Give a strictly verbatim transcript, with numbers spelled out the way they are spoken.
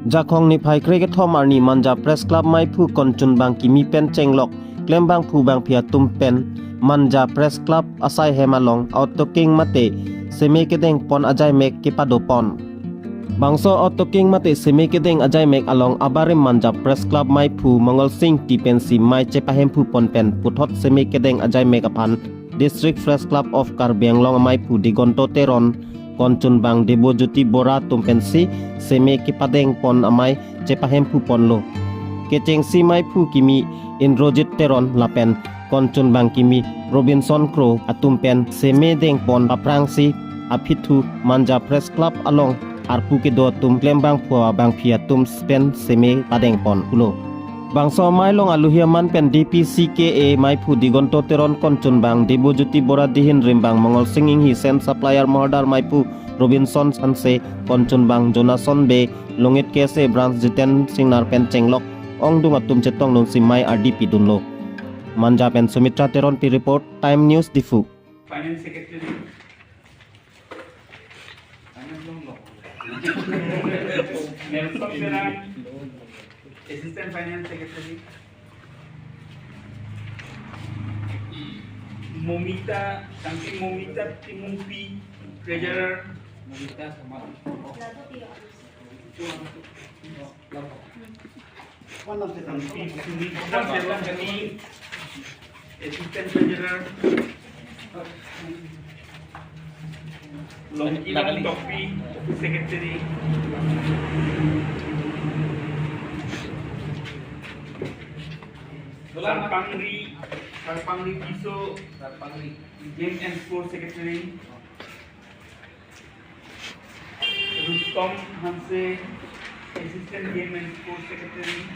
Jakhong niphai krekethom arni Manja Press Club maiphu Konchunbang Kimi pen chenglok klembangphu bangphi atum pen Manja Press Club asai hem along autoking mate seme kedeng pon ajaimek kepadopon. Bangso autoking mate seme kedeng ajaimek along abarim Manja Press Club maiphu Mongol Singti pensi mei chepahemphupon pen puthot seme kedeng ajaimek aphan District Press Club of Karbi Anglong amaiphu Digonto Teron, Konchunbang Debojyoti Bora atum pensi seme kepadengpon amei chepahemphuponlo. Kechengsi maiphu kimi Indrajit Teron lapen Konchunbang kimi Robinson Kro atum pen seme dengpon aphrangsi aphi thu Manja Press Club along arpu kedo atum klembangphu bangphi atum pen seme padengpon pulo. Bangso amei along aluhi aman pen D P C K A maiphu Digonto Teron, Konchunbang Debojyoti Bora, dihin rimbang Mongol Sing Inghi, Sen Supplier Mahardar maiphu Robinson Hanse, Konchunbang Jonason Bey, Longit K S A Branch Jiten Singnar pen chenglok ongdung atum chetongdunsi mei ardi pidunlo. Manja pen Sumitra Teronpi report, Time News Diphu. Finance Secretary. Nelson Terang, Assistant Finance Secretary. Momita, Tangki Momita Timungpi, Treasurer. Momita sama. Tangki Sumitra Selangkani, Assistant Treasurer. Longkilang Tokpi, Office Secretary. Sarpangri, Sarpangri Tisso, Sarpangri, Game and Sports Secretary. Rustom Hanse, Assistant Game and Sports Secretary.